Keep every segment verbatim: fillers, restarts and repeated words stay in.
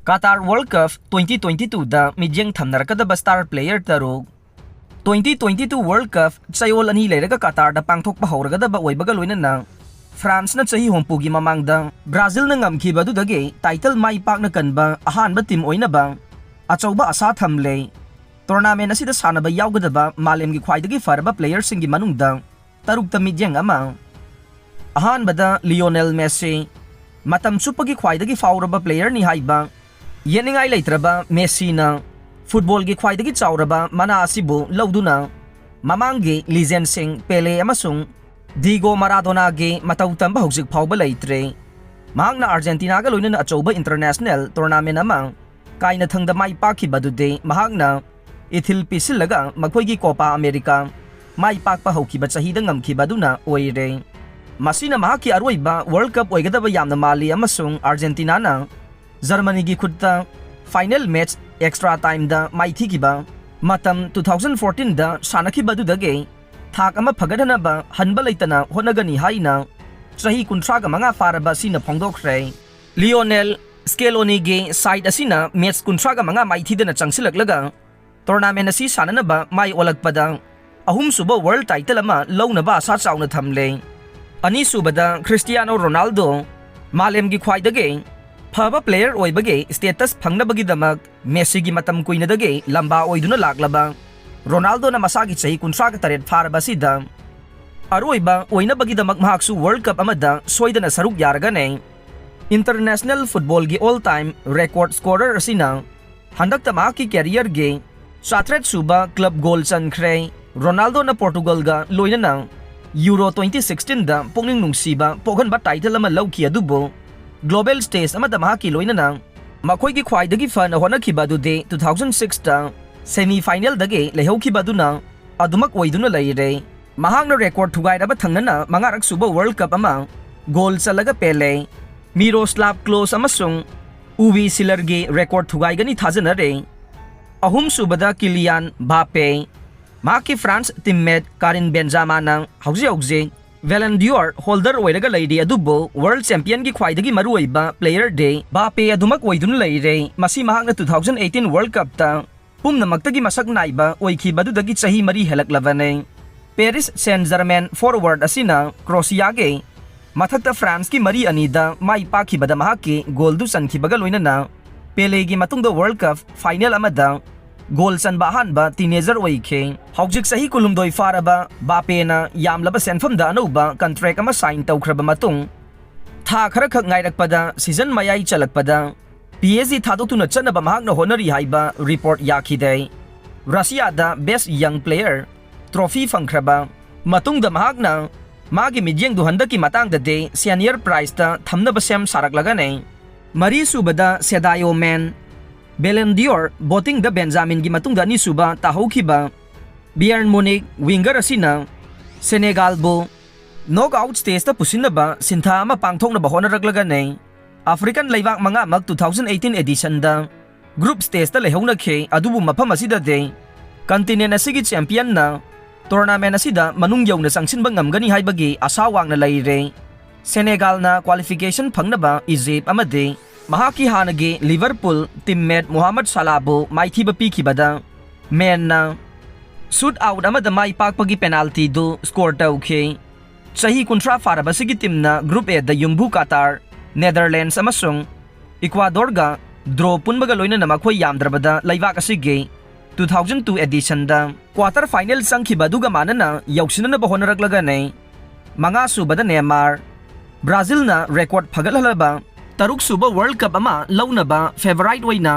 Qatar World Cup twenty twenty-twoꯗ ꯃꯤꯠꯌꯦꯡ ꯊꯝꯅꯔꯛꯀꯗꯕ star player ꯇꯔꯨꯛ꯫ Twenty twenty-two World Cup ꯆꯌꯣꯜ ꯑꯅꯤ ꯂꯩꯔꯒ ꯀꯇꯥꯔꯗ ꯄꯥꯡꯊꯣꯛꯄ ꯍꯧꯔꯒꯗꯕ ꯑꯣꯏꯕꯒ ꯂꯣꯏꯅꯅ ꯐ꯭ꯔꯥꯟꯁꯅ ꯆꯍꯤ ꯍꯨꯝꯐꯨꯒꯤ ꯃꯃꯥꯡꯗ ꯕ꯭ꯔꯥꯖꯤꯜꯅ ꯉꯝꯈꯤꯕ ꯑꯗꯨꯗꯒꯤ title ꯃꯥꯏ ꯄꯥꯛꯅ ꯀꯟꯕ ꯑꯍꯥꯟꯕ team ꯑꯣꯏꯅꯕ ꯑꯆꯧꯕ ꯑꯁꯥ ꯊꯝꯂꯦ꯫ Tournament ꯑꯁꯤꯗ ꯁꯥꯟꯅꯕ ꯌꯥꯎꯒꯗꯕ ꯃꯥꯂꯦꯝꯒꯤ ꯈ꯭ꯋꯥꯏꯗꯒꯤ ꯐꯔꯕ playerꯁꯤꯡꯒꯤ ꯃꯅꯨꯡꯗ ꯇꯔꯨꯛꯇ ꯃꯤꯠꯌꯦꯡ ꯑꯃ꯫ ꯑꯍꯥꯟꯕꯗ ꯂꯤꯑꯣꯅꯦꯜ ꯃꯦꯁꯤ, ꯃꯇꯝ ꯆꯨꯞꯄꯒꯤ ꯈ꯭ꯋꯥꯏꯗꯒꯤ ꯐꯥꯎꯔꯕ playerꯅꯤ ꯍꯥꯏꯕ ꯌꯦꯠꯅꯤꯡꯉꯥꯏ ꯂꯩꯇ꯭ꯔꯕ ꯃꯦꯁꯤꯅ footballꯒꯤ ꯈ꯭ꯋꯥꯏꯗꯒꯤ ꯆꯥꯎꯔꯕ ꯃꯅꯥ ꯑꯁꯤꯕꯨ ꯂꯧꯗꯨꯅ ꯃꯃꯥꯡꯒꯤ legendꯁꯤꯡ ꯄꯦꯂꯦ ꯑꯃꯁꯨꯡ ꯗꯤꯒꯣ ꯃꯔꯥꯗꯣꯅꯥꯒꯤ ꯃꯇꯧ ꯇꯝꯕ ꯍꯧꯖꯤꯛ ꯐꯥꯎꯕ ꯂꯩꯇ꯭ꯔꯦ꯫ ꯃꯍꯥꯛꯅ ꯑꯥꯔꯖꯦꯟꯇꯤꯅꯥꯒ ꯂꯣꯏꯅꯅ ꯑꯆꯧꯕ international tournament ꯑꯃ ꯀꯥꯏꯅ ꯊꯪꯗ ꯃꯥꯏ ꯄꯥꯛꯈꯤꯕ ꯑꯗꯨꯗꯤ ꯃꯍꯥꯛꯅ ꯏꯊꯤꯜ ꯄꯤꯁꯤꯜꯂꯒ ꯃꯈꯣꯏꯒꯤ ꯀꯣꯄꯥ ꯑꯃꯦꯔꯤꯀꯥ ꯃꯥꯏ ꯄꯥꯛꯄ ꯍꯧꯈꯤꯕ ꯆꯍꯤꯗ ꯉꯝꯈꯤꯕ ꯑꯗꯨꯅ ꯑꯣꯏꯔꯦ꯫ ꯃꯁꯤꯅ ꯃꯍꯥꯛꯀꯤ ꯑꯔꯣꯏꯕ World Cup ꯑꯣꯏꯒꯗꯕ ꯌꯥꯝꯅ ꯃꯥꯜꯂꯤ ꯑꯃꯁꯨꯡ ꯑꯥꯔꯖꯦꯟꯇꯤꯅꯥꯅ ꯖꯔꯃꯅꯤꯒꯤ ꯈꯨꯠꯇ final match extra timeꯗ ꯃꯥꯏꯊꯤꯈꯤꯕ ꯃꯇꯝ two thousand fourteenꯗ ꯁꯥꯟꯅꯈꯤꯕ ꯑꯗꯨꯗꯒꯤ ꯊꯥꯛ ꯑꯃ ꯐꯒꯠꯍꯟꯅꯕ ꯍꯟꯕ ꯂꯩꯇꯅ ꯍꯣꯠꯅꯒꯅꯤ ꯍꯥꯏꯅ ꯆꯍꯤ ꯀꯨꯟꯊ꯭ꯔꯥꯒ ꯃꯉꯥ ꯐꯥꯔꯕ ꯑꯁꯤꯅ ꯐꯣꯡꯗꯣꯛꯈ꯭ꯔꯦ꯫ ꯂꯤꯑꯣꯅꯦꯜ ꯁ꯭ꯀꯦꯂꯣꯅꯤꯒꯤ side ꯑꯁꯤꯅ match ꯀꯨꯟꯊ꯭ꯔꯥꯒ ꯃꯉꯥ ꯃꯥꯏꯊꯤꯗꯅ ꯆꯪꯁꯤꯜꯂꯛꯂꯒ tournament ꯑꯁꯤ ꯁꯥꯟꯅꯅꯕ ꯃꯥꯏ ꯑꯣꯜꯂꯛꯄꯗ ꯑꯍꯨꯝꯁꯨꯕ world title ꯑꯃ ꯂꯧꯅꯕ ꯑꯁꯥ ꯆꯥꯎꯅ ꯊꯝꯂꯦ꯫ ꯑꯅꯤꯁꯨꯕꯗ ꯈ꯭ꯔꯤꯁꯇꯤꯌꯥꯅꯣ ꯔꯣꯅꯥꯜꯗꯣ, ꯃꯥꯂꯦꯝꯒꯤ ꯈ꯭ꯋꯥꯏꯗꯒꯤ ꯐꯕ player ꯑꯣꯏꯕꯒꯤ status ꯐꯪꯅꯕꯒꯤꯗꯃꯛ ꯃꯦꯁꯤꯒꯤ ꯃꯇꯝ ꯀꯨꯏꯅꯗꯒꯤ ꯂꯝꯕꯥ ꯑꯣꯏꯗꯨꯅ ꯂꯥꯛꯂꯕ ꯔꯣꯅꯥꯜꯗꯣꯅ ꯃꯁꯥꯒꯤ ꯆꯍꯤ ꯀꯨꯟꯊ꯭ꯔꯥꯒ ꯇꯔꯦꯠ ꯐꯥꯔꯕ ꯑꯁꯤꯗ ꯑꯔꯣꯏꯕ ꯑꯣꯏꯅꯕꯒꯤꯗꯃꯛ ꯃꯍꯥꯛꯁꯨ World Cup ꯑꯃꯗ ꯁꯣꯏꯗꯅ ꯁꯔꯨꯛ ꯌꯥꯔꯒꯅꯤ꯫ International footballꯒꯤ all time record scorer ꯑꯁꯤꯅ ꯍꯟꯗꯛꯇ ꯃꯍꯥꯛꯀꯤ careerꯒꯤ ꯆꯥꯇ꯭ꯔꯦꯠ ꯁꯨꯕ club goal ꯆꯟꯈ꯭ꯔꯦ꯫ ꯔꯣꯅꯥꯜꯗꯣꯅ ꯄꯣꯔꯇꯨꯒꯜꯒ ꯂꯣꯏꯅꯅ Euro twenty sixteenꯗ ꯄꯨꯛꯅꯤꯡ ꯅꯨꯡꯁꯤꯕ ꯄꯣꯛꯍꯟꯕ title ꯑꯃ ꯂꯧꯈꯤ, ꯑꯗꯨꯕꯨ global stage ꯑꯃꯗ ꯃꯍꯥꯛꯀꯤ ꯂꯣꯏꯅꯅ ꯃꯈꯣꯏꯒꯤ ꯈ꯭ꯋꯥꯏꯗꯒꯤ ꯐꯅ ꯍꯣꯠꯅꯈꯤꯕ ꯑꯗꯨꯗꯤ two thousand sixꯇ semi finalꯗꯒꯤ ꯂꯩꯍꯧꯈꯤꯕ ꯑꯗꯨꯅ ꯑꯗꯨꯃꯛ ꯑꯣꯏꯗꯨꯅ ꯂꯩꯔꯦ꯫ ꯃꯍꯥꯛꯅ record ꯊꯨꯒꯥꯏꯔꯕ ꯊꯪꯅꯅ ꯃꯉꯥꯔꯛ ꯁꯨꯕ World Cup ꯑꯃ goal ꯆꯜꯂꯒ ꯄꯦꯂꯦ, ꯃꯤꯔꯣꯁ꯭ꯂꯥꯚ ꯀ꯭ꯂꯣꯁ ꯑꯃꯁꯨꯡ ꯎꯕꯤ ꯁꯤꯂꯔꯒꯤ record ꯊꯨꯒꯥꯏꯒꯅꯤ ꯊꯥꯖꯅꯔꯦ꯫ ꯑꯍꯨꯝꯁꯨꯕꯗ ꯀꯤꯂꯤꯌꯥꯟ ꯕꯥꯄꯦ, ꯃꯍꯥꯛꯀꯤ ꯐ꯭ꯔꯥꯟꯁ teammate ꯀꯥꯔꯤꯝ ꯕꯦꯟꯖꯥꯃꯥꯅ ꯍꯧꯖꯤꯛ ꯍꯧꯖꯤꯛ Ballon d'Or holder ꯑꯣꯏꯔꯒ ꯂꯩꯔꯤ, ꯑꯗꯨꯕꯨ World Championꯒꯤ ꯈ꯭ꯋꯥꯏꯗꯒꯤ ꯃꯔꯨꯑꯣꯏꯕ player ꯗꯤ ꯕꯥꯄꯦ ꯑꯗꯨꯃꯛ ꯑꯣꯏꯗꯨꯅ ꯂꯩꯔꯦ꯫ ꯃꯁꯤ ꯃꯍꯥꯛꯅ two thousand eighteen World Cupꯇ ꯄꯨꯝꯅꯃꯛꯇꯒꯤ ꯃꯁꯛ ꯅꯥꯏꯕ ꯑꯣꯏꯈꯤꯕꯗꯨꯗꯒꯤ ꯆꯍꯤ ꯃꯔꯤ ꯍꯦꯜꯂꯛꯂꯕꯅꯤ꯫ Paris Saint-Germain forward ꯑꯁꯤꯅ Croatiaꯒꯤ ꯃꯊꯛꯇ Franceꯀꯤ ꯃꯔꯤ ꯑꯅꯤꯗ ꯃꯥꯏ ꯄꯥꯛꯈꯤꯕꯗ ꯃꯍꯥꯛꯀꯤ goalꯗꯨ ꯆꯟꯈꯤꯕꯒ ꯂꯣꯏꯅꯅ Peleꯒꯤ ꯃꯇꯨꯡꯗ World Cup final ꯑꯃꯗ goal ꯆꯟꯕ ꯑꯍꯥꯟꯕ teenager ꯑꯣꯏꯈꯤ꯫ ꯍꯧꯖꯤꯛ ꯆꯍꯤ ꯀꯨꯟꯍꯨꯝꯗꯣꯏ ꯐꯥꯔꯕ ꯕꯥꯄꯦꯅ ꯌꯥꯝꯂꯕ ꯁꯦꯟꯐꯝꯗ ꯑꯅꯧꯕ contract ꯑꯃ sign ꯇꯧꯈ꯭ꯔꯕ ꯃꯇꯨꯡ, ꯊꯥ ꯈꯔꯈꯛ ꯉꯥꯏꯔꯛꯄꯗ season ꯃꯌꯥꯏ ꯆꯜꯂꯛꯄꯗ P S G ꯊꯥꯗꯣꯛꯇꯨꯅ ꯆꯠꯅꯕ ꯃꯍꯥꯛꯅ ꯍꯣꯠꯅꯔꯤ ꯍꯥꯏꯕ report ꯌꯥꯈꯤꯗꯦ꯫ Russiaꯗ Best Young Player trophy ꯐꯪꯈ꯭ꯔꯕ ꯃꯇꯨꯡꯗ ꯃꯍꯥꯛꯅ ꯃꯥꯒꯤ ꯃꯤꯠꯌꯦꯡꯗꯨ ꯍꯟꯗꯛꯀꯤ ꯃꯇꯥꯡꯗꯗꯤ senior prizeꯇ ꯊꯝꯅꯕ ꯁꯦꯝ ꯁꯥꯔꯛꯂꯒꯅꯤ꯫ ꯃꯔꯤꯁꯨꯕꯗ Sadio Mane꯫ Ballon d'Or votingꯗ Benjaminꯒꯤ ꯃꯇꯨꯡꯗ ꯑꯅꯤꯁꯨꯕ ꯇꯥꯍꯧꯈꯤꯕ Bayern Munich winger ꯑꯁꯤꯅ Senegalꯕꯨ knockout stageꯇ ꯄꯨꯁꯤꯟꯅꯕ ꯁꯤꯟꯊꯥ ꯑꯃ ꯄꯥꯡꯊꯣꯛꯅꯕ ꯍꯣꯠꯅꯔꯛꯂꯒꯅꯤ꯫ African ꯂꯩꯕꯥꯛ ꯃꯉꯥꯃꯛ two thousand eighteen editionꯗ group stageꯇ ꯂꯩꯍꯧꯅꯈꯤ, ꯑꯗꯨꯕꯨ ꯃꯐꯝ ꯑꯁꯤꯗꯗꯤ continent ꯑꯁꯤꯒꯤ championꯅ tournament ꯑꯁꯤꯗ ꯃꯅꯨꯡ ꯌꯧꯅ ꯆꯪꯁꯤꯟꯕ ꯉꯝꯒꯅꯤ ꯍꯥꯏꯕꯒꯤ ꯑꯁꯥ ꯋꯥꯡꯅ ꯂꯩꯔꯦ꯫ Senegalꯅ qualification ꯐꯪꯅꯕ Egypt ꯑꯃꯗꯤ ꯃꯍꯥꯛꯀꯤ ꯍꯥꯟꯅꯒꯤ Liverpool teammate Mohamed Salahꯕꯨ ꯃꯥꯏꯊꯤꯕ ꯄꯤꯈꯤꯕꯗ Maneꯅ shoot out ꯑꯃꯗ ꯃꯥꯏ ꯄꯥꯛꯄꯒꯤ penaltyꯗꯨ score ꯇꯧꯈꯤ꯫ ꯆꯍꯤ ꯀꯨꯟꯊ꯭ꯔꯥ ꯐꯥꯔꯕ ꯑꯁꯤꯒꯤ teamꯅ Group Aꯗ ꯌꯨꯝꯕꯨ Qatar, Netherlands ꯑꯃꯁꯨꯡ Ecuadorꯒ draw ꯄꯨꯟꯕꯒ ꯂꯣꯏꯅꯅ ꯃꯈꯣꯏ ꯌꯥꯝꯗ꯭ꯔꯕꯗ ꯂꯩꯕꯥꯛ ꯑꯁꯤꯒꯤ two thousand two editionꯗ quarter final ꯆꯪꯈꯤꯕ ꯑꯗꯨꯒ ꯃꯥꯟꯅꯅ ꯌꯧꯁꯤꯟꯅꯅꯕ ꯍꯣꯠꯅꯔꯛꯂꯒꯅꯤ꯫ ꯃꯉꯥꯁꯨꯕꯗ Neymar꯫ Brazilꯅ record ꯐꯒꯠꯍꯜꯂꯕ ꯇꯔꯨꯛꯁꯨꯕ World Cup ꯑꯃ ꯂꯧꯅꯕ favourite ꯑꯣꯏꯅ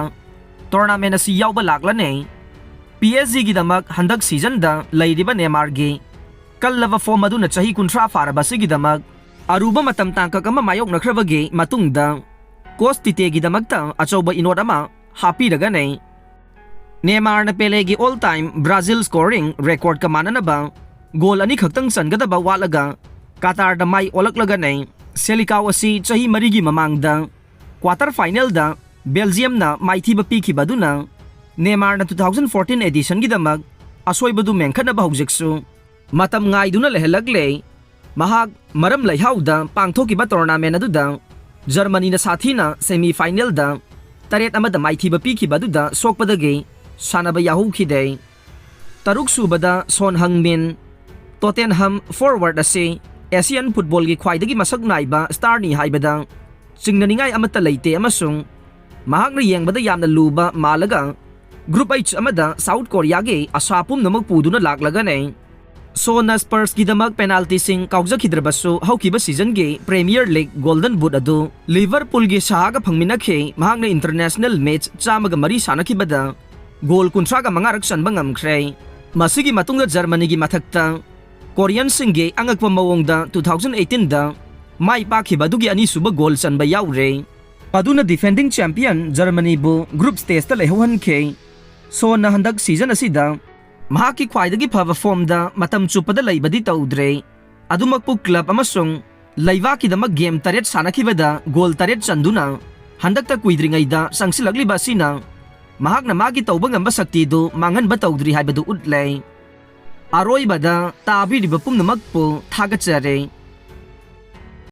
tournament ꯑꯁꯤ ꯌꯥꯎꯕ ꯂꯥꯛꯂꯅꯤ꯫ P S Gꯒꯤꯗꯃꯛ ꯍꯟꯗꯛ seasonꯗ ꯂꯩꯔꯤꯕ Neymarꯒꯤ ꯀꯜꯂꯕ form ꯑꯗꯨꯅ ꯆꯍꯤ ꯀꯨꯟꯊ꯭ꯔꯥ ꯐꯥꯔꯕ ꯑꯁꯤꯒꯤꯗꯃꯛ ꯑꯔꯨꯕ ꯃꯇꯝ ꯇꯥꯡꯀꯛ ꯑꯃ ꯃꯥꯌꯣꯛꯅꯈ꯭ꯔꯕꯒꯤ ꯃꯇꯨꯡꯗ coach Titeꯒꯤꯗꯃꯛꯇ ꯑꯆꯧꯕ ꯏꯅꯣꯠ ꯑꯃ ꯍꯥꯞꯄꯤꯔꯒꯅꯤ꯫ Neymarꯅ Peleꯒꯤ all time Brazil scoring recordꯀ ꯃꯥꯟꯅꯅꯕ goal ꯑꯅꯤꯈꯛꯇꯪ ꯆꯟꯒꯗꯕ ꯋꯥꯠꯂꯒ Qatarꯗ ꯃꯥꯏ ꯑꯣꯜꯂꯛꯂꯒꯅꯤ꯫ Selecao ꯑꯁꯤ ꯆꯍꯤ ꯃꯔꯤꯒꯤ ꯃꯃꯥꯡꯗ quarter finalꯗ Belgiumꯅ ꯃꯥꯏꯊꯤꯕ ꯄꯤꯈꯤꯕ ꯑꯗꯨꯅ Neymarꯅ two thousand fourteen editionꯒꯤꯗꯃꯛ ꯑꯁꯣꯏꯕꯗꯨ ꯃꯦꯟꯈꯠꯅꯕ ꯍꯧꯖꯤꯛꯁꯨ ꯃꯇꯝ ꯉꯥꯏꯗꯨꯅ ꯂꯩꯍꯜꯂꯛꯂꯦ꯫ ꯃꯍꯥꯛ ꯃꯔꯝ ꯂꯩꯍꯥꯎꯗ ꯄꯥꯡꯊꯣꯛꯈꯤꯕ tournament ꯑꯗꯨꯗ ꯖꯔꯃꯅꯤꯅ ꯁꯥꯊꯤꯅ semi finalꯗ ꯇꯔꯦꯠ ꯑꯃꯗ ꯃꯥꯏꯊꯤꯕ ꯄꯤꯈꯤꯕ ꯑꯗꯨꯗ ꯁꯣꯛꯄꯗꯒꯤ ꯁꯥꯟꯅꯕ ꯌꯥꯍꯧꯈꯤꯗꯦ꯫ ꯇꯔꯨꯛ ꯁꯨꯕꯗ ꯁꯣꯟ ꯍꯪ ꯃꯤꯟ꯫ Tottenham forward ꯑꯁꯤ Asian footballꯒꯤ ꯈ꯭ꯋꯥꯏꯗꯒꯤ ꯃꯁꯛ ꯅꯥꯏꯕ starꯅꯤ ꯍꯥꯏꯕꯗ ꯆꯤꯡꯅꯅꯤꯡꯉꯥꯏ ꯑꯃꯠꯇ ꯂꯩꯇꯦ ꯑꯃꯁꯨꯡ ꯃꯍꯥꯛꯅ ꯌꯦꯡꯕꯗ ꯌꯥꯝꯅ ꯂꯨꯕ ꯃꯥꯜꯂꯒ Group H ꯑꯃꯗ South Koreaꯒꯤ ꯑꯁꯥ ꯄꯨꯝꯅꯃꯛ ꯄꯨꯗꯨꯅ ꯂꯥꯛꯂꯒꯅꯤ꯫ ꯁꯣꯟꯅ Spursꯀꯤꯗꯃꯛ penaltyꯁꯤꯡ ꯀꯥꯎꯖꯈꯤꯗ꯭ꯔꯕꯁꯨ, ꯍꯧꯈꯤꯕ seasonꯒꯤ Premier League Golden Boot ꯑꯗꯨ Liverpoolꯒꯤ ꯁꯥꯍꯥꯒ ꯐꯪꯃꯤꯟꯅꯈꯤ꯫ ꯃꯍꯥꯛꯅ international match ꯆꯥꯝꯃꯒ ꯃꯔꯤ ꯁꯥꯟꯅꯈꯤꯕꯗ goal ꯀꯨꯟꯊ꯭ꯔꯥꯒ ꯃꯉꯥꯔꯛ ꯆꯟꯕ ꯉꯝꯈ꯭ꯔꯦ꯫ ꯃꯁꯤꯒꯤ ꯃꯇꯨꯡꯗ ꯖꯔꯃꯅꯤꯒꯤ ꯃꯊꯛꯇ Koreanꯁꯤꯡꯒꯤ ꯑꯉꯛꯄ ꯃꯑꯣꯡꯗ two thousand eighteenꯗ ꯃꯥꯏ ꯄꯥꯛꯈꯤꯕ ꯑꯗꯨꯒꯤ ꯑꯅꯤꯁꯨꯕ goal ꯆꯟꯕ ꯌꯥꯎꯔꯦ꯫ ꯃꯗꯨꯅ defending champion ꯖꯔꯃꯅꯤꯕꯨ group stageꯇ ꯂꯩꯍꯧꯍꯟꯈꯤ꯫ ꯁꯣꯟꯅ ꯍꯟꯗꯛ season ꯑꯁꯤꯗ ꯃꯍꯥꯛꯀꯤ ꯈ꯭ꯋꯥꯏꯗꯒꯤ ꯐꯕ formꯗ ꯃꯇꯝ ꯆꯨꯞꯄꯗ ꯂꯩꯕꯗꯤ ꯇꯧꯗ꯭ꯔꯦ꯫ ꯑꯗꯨꯃꯛꯄꯨ club ꯑꯃꯁꯨꯡ ꯂꯩꯕꯥꯛꯀꯤꯗꯃꯛ game ꯇꯔꯦꯠ ꯁꯥꯟꯅꯈꯤꯕꯗ goal ꯇꯔꯦꯠ ꯆꯟꯗꯨꯅ ꯍꯟꯗꯛꯇ ꯀꯨꯏꯗ꯭ꯔꯤꯉꯩꯗ ꯆꯪꯁꯤꯜꯂꯛꯂꯤꯕ ꯑꯁꯤꯅ ꯃꯍꯥꯛꯅ ꯃꯥꯒꯤ ꯇꯧꯕ ꯉꯝꯕ ꯁꯛꯇꯤꯗꯨ ꯃꯥꯡꯍꯟꯕ ꯇꯧꯗ꯭ꯔꯤ ꯍꯥꯏꯕꯗꯨ ꯎꯠꯂꯦ꯫ ꯑꯔꯣꯏꯕꯗ ꯇꯥꯕꯤꯔꯤꯕ ꯄꯨꯝꯅꯃꯛꯄꯨ ꯊꯥꯒꯠꯆꯔꯤ꯫